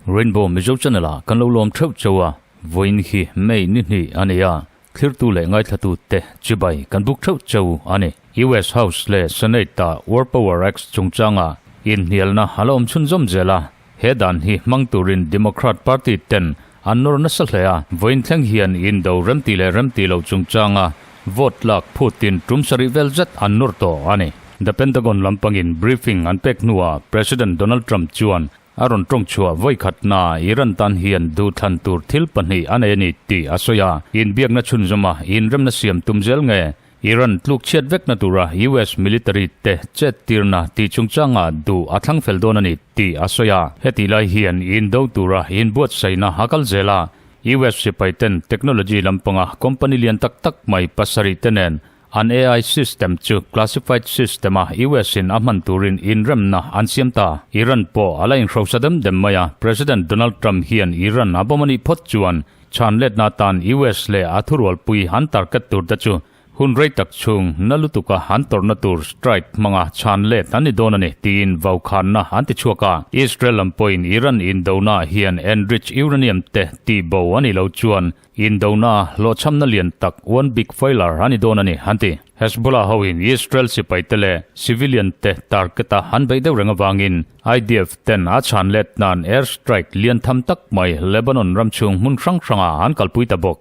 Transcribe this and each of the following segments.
Rainbow Mizo Channel ah kan lo lawm theuh cheu a, vawiin hi May ni hnih a ni a, thlirtu leh ngaithlatu te chibai kan buk theuh cheu a ni. US House leh Senate ah War Power Acts chungchanga inhnialna a la awm chhunzawm zel a, he dan hi hmang turin Democrat Party ten an nawr nasa hle a, vawiin thleng hian indo remti leh remti lo chungchanga vote lak phutin tum sarih vel zet an nawr tawh a ni. The Pentagon lampangin briefing an pek hnuah President Donald Trump chuan A rawn tawng chhuah vawi khatna Iran tan hian duhthlan tur thil pahnih a nei a ni tih a sawi a. Inbiakna chhunzawma inremna siam tum zel nge Iran tluk chhiat vekna tura US military te chet tirna tih chungchangah duh a thlang fel dawn a ni tih a sawi a. Hetih lai hian indo tura inbuatsaihna a kal zel a, US sipai ten technology lampanga company lian tak tak mai pasarih te nen An AI system chu classified system a US in a hman turin inremna an siam ta. Iran pawh a la inhrosa dem dem mai a, President Donald Trump hian Iran a bawm a nih phawt chuan chhan letna atan US leh a thurualpui an target tur te chu hun rei tak chhung na lutuka an tawrhna tur strike hmanga chhan let an ni dawn a ni tiin vaukhanna an ti chhuak a. Israel lam pawhin Iran indona hian enriched uranium te tihbo a nih loh chuan Indona hlawhchhamna lian tak one big failure a ni dawn a ni, an ti. Hezbollah hoin Israel sipaite leh civilian te target a an beih deuh reng avangin IDF ten a chhan let nan air strike lian tham tak mai Lebanon ram chhung hmun hrang hrangah an kalpui ta bawk.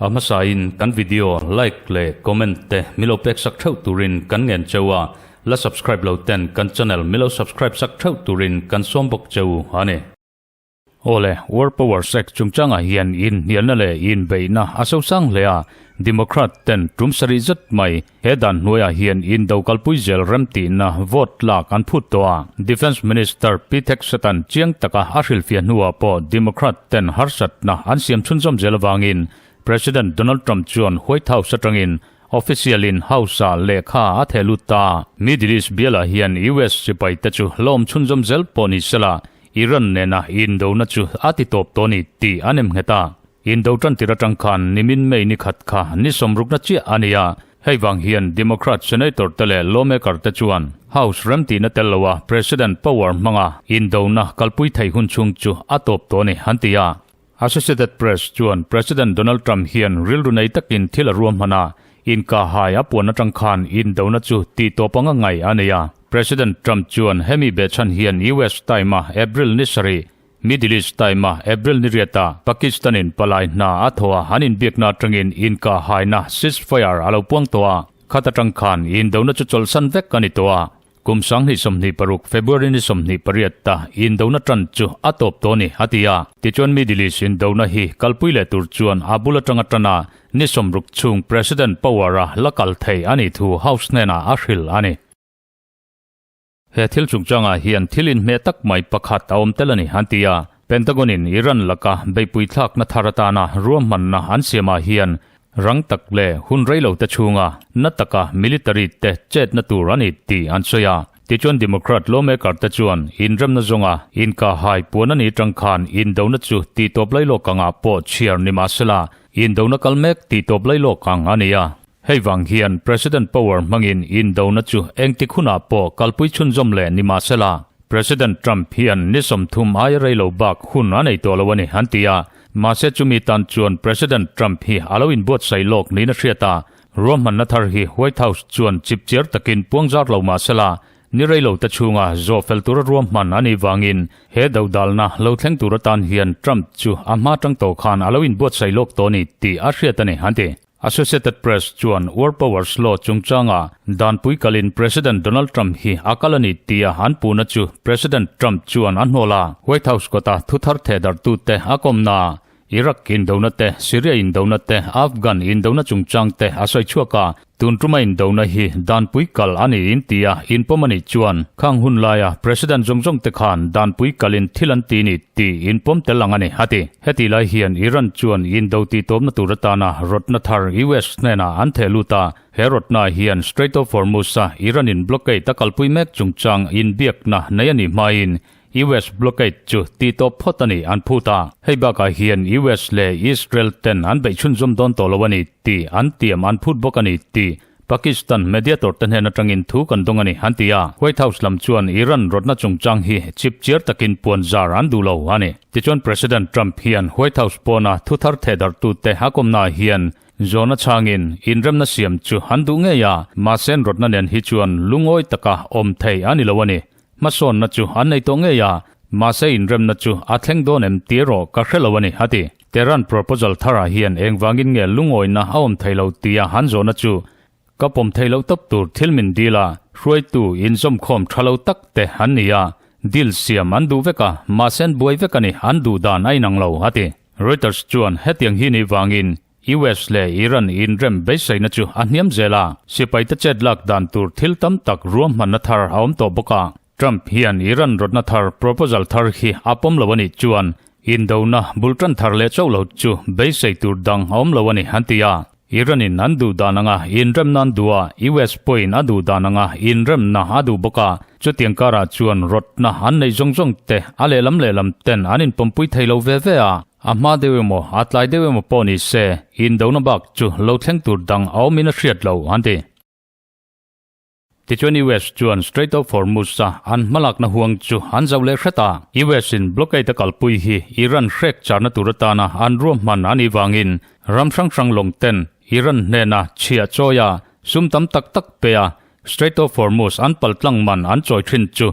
A hmasain kan video like leh comment te milo pek sak theuh turin kan ngen cheu a, la subscribe lo ten kan channel milo subscribe sak theuh turin kan sawm bawk cheu a ni. Awle, War Power Act chungchangah hian inhnialna leh inbeihna a sosang hle a, Democrat ten tum sarih zet mai he dan hnuaiah hian indo kalpui zel remtihna vote lak an phut tawh a. Defence Minister Pete Hegseth-a'n chiang taka a hrilhfiah hnuah pawh Democrat ten harsatna an siam chhunzawm zel avangin President Donald Trump chuan White House atangin official in House-ah lehkha a theh lut ta. Middle East bialah hian US sipai te chu hlawm chhunzawm zel pawh ni sela, Iran nena indona chu a ti tawp tawh ni tih a nem nghet a. Indo tan tir atang khan nimin May ni khat kha ni sawmrukna chiah a ni a. Hei vang hian Democrat Senator te leh lawmaker te chuan House remtihna tel loa President power hmanga indona kalpui thei hun chhung chu a tawp tawh ni an ti a. Associated Press chuan President Donald Trump hian rilru nei takin thil a ruahman a, inkahhai a puan atang khan indona chu tih tawp anga ngaih a nei a. President Trump chuan hemi behchhan hian US time a April ni sarih, Middle East time a April ni riata Pakistan in palai hna a thaw a an inbiakna atangin inkahhaina ceasefire a lo puang tawh a, khat atang khan indona chu chawlhsan vek a ni tawh a. Kum 2026 February ni 28 ta indona tan chu a tawp tawh a ni, a ti a. Tichuan Middle East indona hi kalpui leh tur chuan a bul atanga tan a, ni 60 chhung President power a la kal thei a nih thu House hnenah a hrilh a ni. He thil chungchangah hian thil inhmeh tak mai pakhat a awm tel a ni, an ti a. Pentagon in Iran laka beihpui thlakna thar atana ruahmanna an siamah hian Rang tak leh hun rei lo te chhunga na taka military te chetna tur a ni tih an sawi a. Tichuan Democrat lawmaker te chuan inremna zawnga inkahhai puan a nih tang khan indona chu tihtawp lai lawk angah pawh chhiar ni mahsela indona kal mek tihtawp lai lawk ang a ni a. Hei vang hian President power hmangin indona chu engtik hunah pawh kalpui chhunzawm leh ni mahsela President Trump hian ni 30 aia rei lo bak hun a nei tawh lo a ni an ti a. Mahse chumi tan chuan President Trump hi a lo inbuatsaih lawk niin a hriat a, ruahmanna thar hi White House chuan chipchiar takin puangzar lo mahsela ni reilo te chhunga zawh fel tura ruahman a nih vangin he dodalna lo thleng tur atan hian Trump chu a hma tang tawh khan a lo inbuatsaih lawk tawh a ni tih a hriat a ni, an ti. Associated Press chuan War Powers Law chungchanga danpui kalin President Donald Trump hi a kal a ni tia an puhna chu President Trump chuan a hnawl a. White House kawta thuthar thehdarhtute a kawmna, Iraq indona te, Syria indona te, Afghan indona chungchang te a sawi chhuak a. Tun tuma indona hi danpui kal a niin tia inpawm a nih chuan khang hun laia President zawng zawng te khan danpui kalin thil an ti ni tih inpawm tel ang a ni, a ti. Heti lai hian Iran chuan indo tihtawpna tur atana rawtna thar US hnenah an theh lut a, he rawtna hian Strait of Hormuz-a Iran-in blockade a kalpui mek chungchang inbiakna nei a nih hmain US blockade chu tih tawp phawt a ni an phut a. Hei bakah hian US leh Israel ten an beih chhunzawm dawn tawh lo a ni tih an tiam an phut bawk a ni tih Pakistan mediator te hnen atangin thu kan dawng a ni an ti a. White House lam chuan Iran rawtna chungchang hi chip chiar takin puan zar an duh lo a ni. Tichuan President Trump hian White House pawna thu thar thehdarhtute a kawmnaah hian Zawhna chhangin inremna siam chu an duh ngei a, mahse an rawtna nen hi chuan lungawi taka awm thei a ni lo a ni. Hmasawnna chu an nei tawh ngei a, mahse inremna chu a thleng dawn em tih erawh ka hre lo a ni, a ti. Tehran proposal tharah hian engvangin nge lungawina a awm thei lo tia an zawhna chu ka pawm thei loh tawp tur thil min dil a, hruaitu inzawmkhawm tha lo tak te an ni a, deal siam an duh vek a, mahse an buai vek a ni, an duh dan a inang lo, a ti. Reuters chuan hetiang hi nih vangin US leh Iran inrem beiseina chu a hniam zel a, sipaite chet lak dan tur thil tam tak ruahmanna thar a awm tawh bawk a. Trump hian Iran rawtna thar proposal thar hi a pawm lo a nih chuan indona bul tan thar leh chauh lo chu beisei tur dang a awm lo a ni an ti a. Iran-in an duh dan anga inremna an duh a, US pawhin a duh dan anga inremna a duh bawk a. Chutiang karah chuan rawtna an neih zawng zawng te a lehlam lehlam ten an inpawmpui thei lo ve ve a. A hma deuh emaw, a tlai deuh emaw pawh ni se, indona bak chu lo thleng tur dang a awmin a hriat lo, an ti. Tichuan US chuan Strait of Hormuz-a an hmalakna huang chu an zauh leh hret a. US-in blockade a kalpui hi Iran hrek charna tur atana an ruahman a nih vangin ram hrang hrang lawng ten Iran hnena chhiah chawi a, sum tam tak tak pe a, Strait of Hormuz an paltlang man an chawi thin chu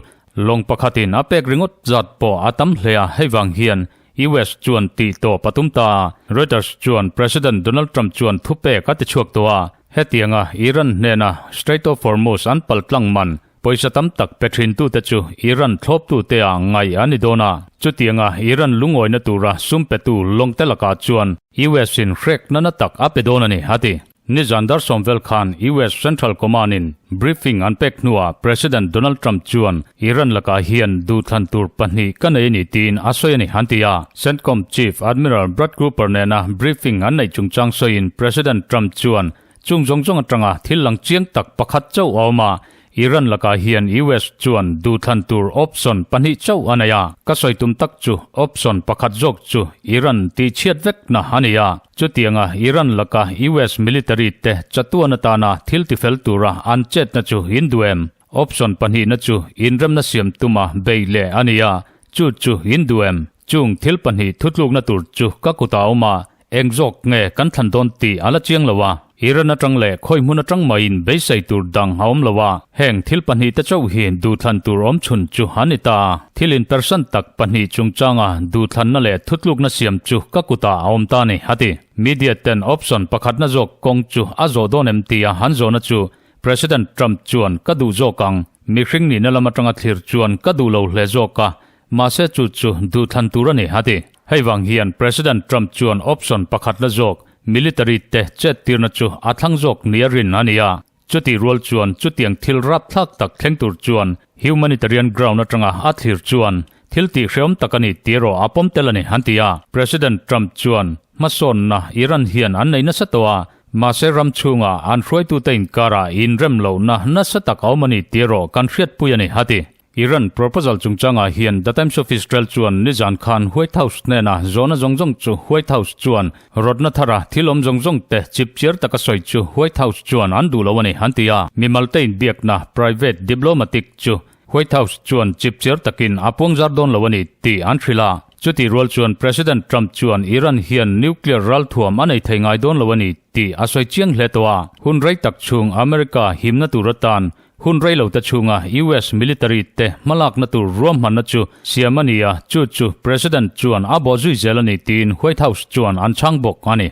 lawng pakhatin a pek ringawt zat pawh a tam hle a, hei vang hian US chuan tih tawp a tum ta a. Reuters chuan President Donald Trump chuan thupek a ti chhuak tawh a. Hetianga Iran hnena Strait of Hormuz an paltlang man pawisa tam tak pe thintute chu Iran thlawptute ah ngaih a ni dawn a. Chutianga Iran lungawina tura sum petu lawngte lakah chuan US in hrek nana tak a pe dawn a ni, a ti. Nizan dar sawmvel khan US Central Command in briefing an pek hnuah President Donald Trump chuan Iran lakah hian duhthlan tur pahnih ka nei a ni tiin a sawi a ni an ti a. CENTCOM Chief Admiral Brad Cooper nena briefing an neih chungchang sawiin President Trump chuan chung zawng zawng atanga thil lang chiang tak pakhat chauh a awm a, Iran lakah hian US chuan duhthlan tur option pahnih chauh a nei a, ka sawi tum tak chu option pakhat zawk chu Iran tihchhiat vekna a ni a, chutianga Iran laka US military te chatuan atana thil tifel tura an chetna chu in duh em? Option pahnihna chu inremna siam tuma bei leh a ni a, chu chu in duh em? Chung thil pahnih thutlukna tur chu ka kutah a awm a, Eng zawk nge kan thlan dawn tih a la chiang lo a, Iran atang leh khawi hmun atang maiin beisei tur dang a awm lo a, heng thil pahnih te chauh hi duhthlan tur awm chhun chu an ni ta. Thil inpersan tak pahnih chungchanga duhthlanna leh thutlukna siam chu ka kutah a awm ta ni, a ti. Media ten option pakhatna zawk kawng chu a zawh dawn em tia an zawhna chu President Trump chuan ka duh zawk ang, mihring nihna lam atanga thlir chuan ka duh lo hle zawk a, Mahse chu chu duhthlan tur a ni, a ti. Hei vang hian President Trump chuan option pakhat la zawk, military te chet tirna chu a thlang zawk nia rin a ni a. Chutih rual chuan chutiang thil rapthlak tak thleng tur chuan humanitarian ground atanga a thlir chuan thil tih hreawm tak a ni tih erawh a pawm tel a ni, an ti a. President Trump chuan hmasawnna Iran hian an nei nasa tawh a, mahse ram chhunga an hruaitute inkarah inrem lohna nasa tak a awm a ni tih erawh kan hriatpui a ni, a ti. Iran proposal chungchangah hian The Times of Israel chuan nizan khan White House hnena zawhna zawng zawng chu White House chuan rawtna thara thil awm zawng zawng te chipchiar taka sawi chu White House chuan an duh lo a ni an ti a. Mimal te inbiakna, private diplomatic, chu White House chuan chipchiar takin a puangzar dawn lo a ni tih an hrilh a. Chutih rual chuan President Trump chuan Iran hian nuclear ralthuam a nei thei ngai dawn lo a ni tih a sawi chiang hle tawh a. Hun rei tak chhung America himna tur atan Hun rei lo te chhunga US military te hmalakna tur ruahmanna chu siam a ni a, chu chu President chuan a bawh zui zel a ni tiin White House chuan an chhang bawk a ni.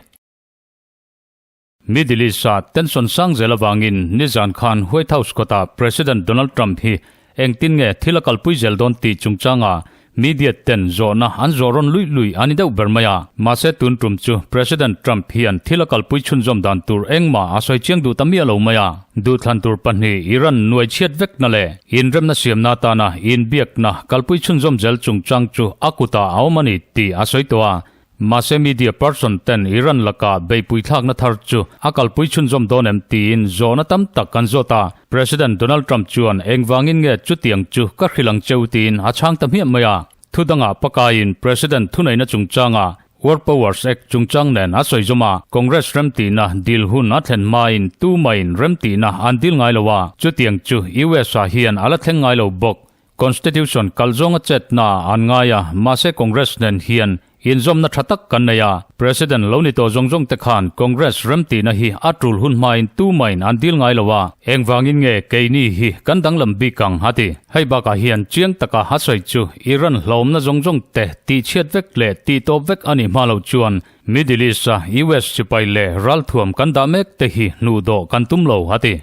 Middle East-a tension sang zel avangin nizan khan White House kawtah President Donald Trump hi engtin nge thil a kalpui zel dawn tih chungchanga Media ten zawhna an zawh rawn luih luih a ni deuh ber mai a. Mahse tun tum chu President Trump hian thil a kalpui chhunzawm dan tur engmah a sawi chiang duh ta miah lo mai a. Duhthlan tur pahnih Iran nuai chhiat vekna leh inremna siamna atana inbiakna kalpui chhunzawm zel chungchang chu a kutah a awm a ni tih a sawi tawh a. Mahse media person ten Iran laka beihpui thlakna thar chu a kalpui chhunzawm dawn em tiin zawhna tam tak an zawt a. President Donald Trump chuan engvangin nge chutiang chu ka hrilh ang cheu tiin a chhang ta hmiah mai a. Thudangah pakaiin President thuneihna chungchanga War Powers Act chungchang nen a sawi zawm a, Congress remtihna dil hun a thlen hmain tumahin remtihna an dil ngai lo a, chutiang chu US ah hian a la thleng ngai lo bawk. Constitution kal zawnga chetna an ngai a, mahse Congress nen hian inzawmna tha tak kan nei a, President lo ni tawh zawng zawng te khan Congress remtihna hi a tul hun hmain tumahin an dil ngai lo a, engvangin nge keini hi kan danglam bik ang a ti. Hei bakah hian chiang taka a sawi chu Iran hlawmna zawng zawng te tihchhiat vek leh tihtawp vek a nih hma lo chuan Middle East-a US sipai leh ralthuam kan dah mek te hi hnuhdawh kan tum lo a ti.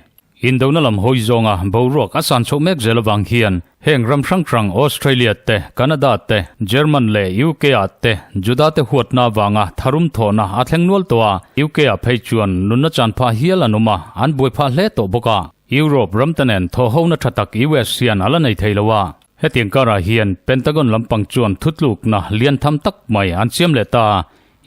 Indona lam hawi zawnga boruak a san chhoh mek zel avang hian heng ram hrang hrang Australia te, Canada te, German leh UK ah te Juda te huatna avanga tharum thawhna a thleng nual tawh a, UK ah phei chuan nunna chan phah hial an awm a, an buai phah hle tawh bawk a. Europe ram te nen thawhhona tha tak US hian a la nei thei lo a, hetiang karah hian Pentagon lampang chuan thutlukna lian tham tak mai an siam leh ta a,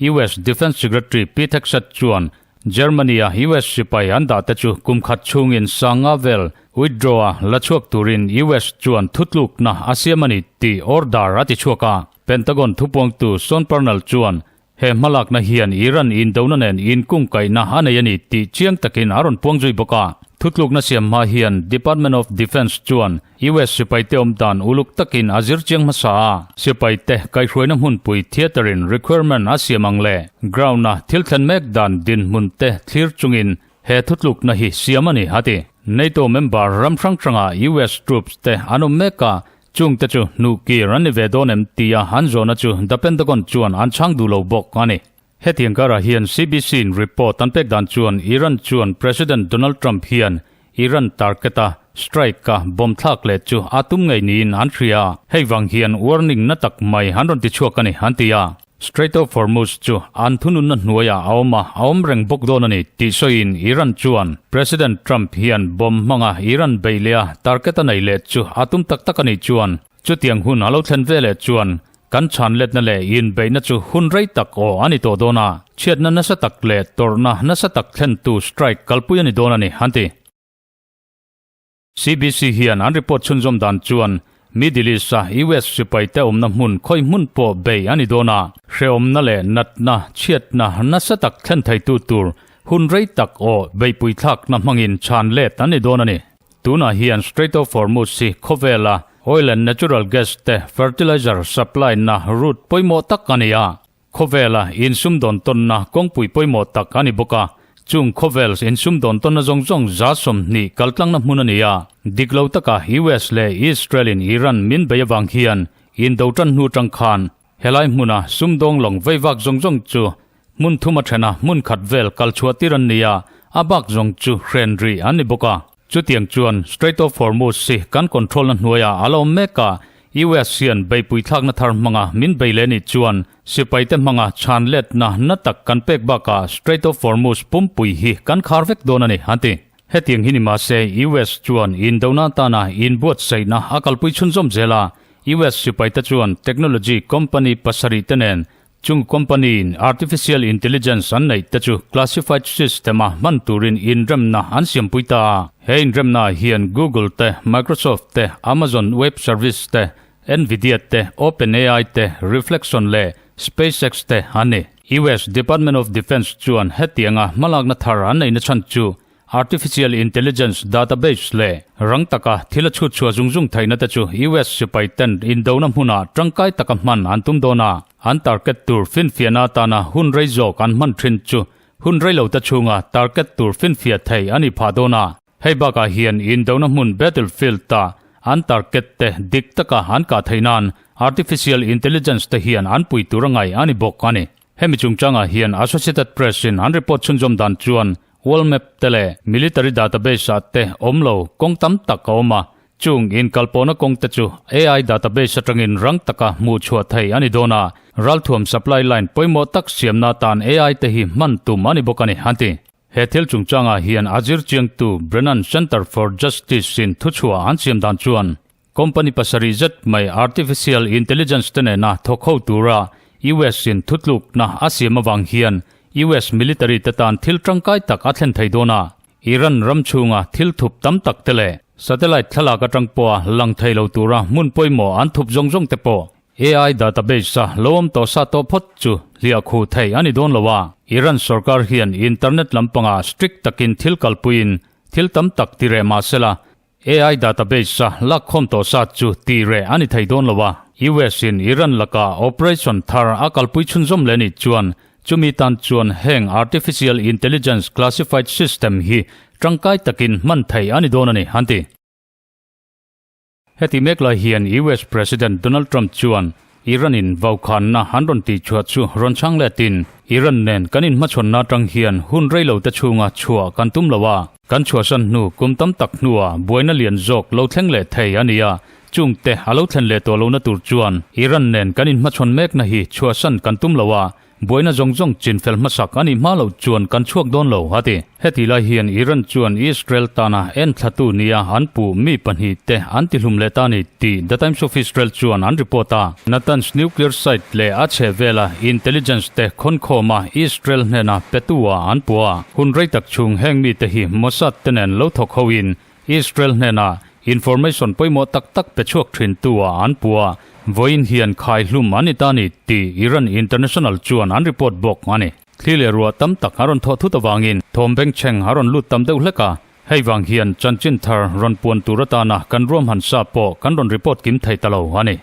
US Defence Secretary Pete Hegseth chuan Germany-a US sipai an dah te chu kum khat chhungin sanga vel withdraw-a la chhuak turin US chuan thutlukna a siam a ni tih order a ti chhuak a. Pentagon thupuangtu Sean Parnell chuan he hmalakna hian Iran indona nen inkungkaihna a nei a ni tih chiang takin a rawn puang zui bawk a. Thutlukna siam hma hian Department of Defence chuan US sipaite awm dan uluk takin a zir chiang hmasa a, sipaite kaihhruaina hmunpui theatre-in requirement a siam ang leh ground-a thil thlen mek dan dinhmun te thlir chungin he thutlukna hi siam a ni, a ti. NATO member ram hrang hranga US troops te an awm mek a, chungte chu hnuhkir an ni ve dawn em tia an zawhna chu The Pentagon chuan an chhang duh lo bawk a ni. Hetiang karah hian CBC-in report an pek dan chuan Iran chuan President Donald Trump hian Iran target-a strike-a bomb thlak leh chu a tum ngei niin an hria. Hei vang hian warning na tak mai an rawn ti chhuak a ni, an ti a. Strait of Hormuz chu an thununna hnuaiah a awm a, a awm reng bawk dawn a ni tih sawiin Iran chuan President Trump hian bomb hmanga Iran beih leh a target a nei leh chu a tum tak tak a nih chuan Chutiang hun a lo thlen ve leh chuan kan chhan letna leh inbeihna chu hun rei tak aw a ni tawh dawn a, chhiatna nasa tak leh tawrhna nasa tak thlentu strike kalpui a ni dawn a ni, an ti. CBC hian an report chhunzawm dan chuan Middle East-a US sipaite awmna hmun khawi hmun pawh bei a ni dawn a, hrehawmna leh natna, chhiatna nasa tak thlen theitu tur hun rei tak aw beihpui thlakna hmangin chhan let an ni dawn a ni. Tunah hian Strait of Hormuz hi khawvela oil and natural gas te fertilizer supply na route pawimawh tak a ni a. Khawvela insumdawn tawnna kawngpui pawimawh tak a ni bawk a. Chung khawvel insumdawn tawnna zawng zawng 20% kaltlangna hmun a ni a. Dik lo taka US leh Israel in Iran min bei avang hian indo tan hnu tang khan helai hmuna sumdawng lawng veivak zawng zawng chu Hmun thum a then a, hmun khat vel kal chhuah tir an ni a, a bak zawng chu hren rih an ni bawk a. Chutiang chuan Strait of Hormuz hi kan control na hnuaiah a la awm mek a, US hian beipui thlakna thar hmanga min bei leh nih chuan sipaite hmanga chhan letna na tak kan pek bakah Strait of Hormuz pumpui hi kan khar vek dawn a ni, an ti. Hetiang hi ni mahse US chuan indona atana inbuatsaihna a kalpui chhunzawm zel a, US sipaite chuan technology company pasarih te nen Chung company-in artificial intelligence an neih te chu classified system-a hman turin inremna an siampui ta a. He inremna hian Google te, Microsoft te, Amazon Web Service te, Nvidia te, OpenAI te, Reflection leh SpaceX te an ni. US Department of Defense chuan hetianga hmalakna thar an neihna chhan chu Artificial Intelligence database leh rang taka thil a chhut chhuah zung zung theihna te chu US sipai ten indona hmunah tangkai taka hman an tum dawn a, an target tur finfiahna atana hun rei zawk an hman thin chu hun rei lo te chhunga target tur finfiah thei a ni phah dawn a. Hei bakah hian indona hmun battlefield ah an target te dik taka an kah theih nan Artificial Intelligence te hian an pui tur a ngaih a ni bawk a ni. Hemi chungchangah hian Associated Press in an report chhunzawm dan chuan World Map te leh Military Database ah te awm lo kawng tam tak a awm a, chung inkalpawhna kawng te chu AI database atangin rang taka hmuh chhuah thei a ni dawn a, ralthuam supply line pawimawh tak siamna atan AI te hi hman tum a ni bawk a ni, an ti. He thil chungchangah hian a zir chiangtu Brennan Center for Justice in thuchhuah an siam dan chuan company pasarih zet mai artificial intelligence te nena thawk ho tura US in thutlukna a siam avang hian US military te tan thil tangkai tak a thlen thei dawn a, Iran ram chhunga thil thup tam tak te leh satellite thlalak atang pawha lang thei lo tura hmun pawimawh an thup zawng zawng te pawh AI database a lo awm tawh sa tawh phawt chu hliah khu thei a ni dawn lo a. Iran sorkar hian internet lampangah strict takin thil kalpuiin thil tam tak ti reh mah sela, AI database a lakkhawm tawh sa chu ti reh a ni thei dawn lo a. US in Iran lakah operation thar a kalpui chhunzawm leh nih chuan chumi tan chuan heng artificial intelligence classified system hi tangkai takin hman thei a ni dawn a ni, an ti. Heti mek lai hian US President Donald Trump chuan Iran-in vaukhanna an rawn tihchhuah chu rawn chhang letin, Iran nen kan inhmachhawnna atang hian hun reilo te chhunga chhuah kan tum lo a, kan chhuahsan hnu kum tam tak hnua buaina lian zawk lo thleng leh thei a ni a, chungte a lo thlen leh tawh lohna tur chuan Iran nen kan inhmachhawn mekna hi chhuahsan kan tum lo a, Buaina zawng zawng chinfel hmasak a nih hma loh chuan kan chhuak dawn lo, a ti. Heti lai hian Iran chuan Israel tana enthlatu nia an puh mi pahnihte an tihlum leh ta ni tih The Times of Israel chuan an report a. Natanz nuclear site leh a chhehvela intelligence te khawnkhawma Israel hnena petu-ah an puh a. Hun rei tak chhung heng mite hi Mossad te nen lo thawk hoin Israel hnena information pawimawh tak tak pe chhuak thintu ah an puh a, vawiin hian khai hlum an ni ta ni tih Iran International chuan an report bawk a ni. Thli leh ruah tam tak a rawn thawh thut avangin thawm bengchheng a rawn lut tam deuh hlek a, hei vang hian chanchin thar rawn puan tur atana kan ruahman sa pawh kan rawn report kim thei ta lo a ni.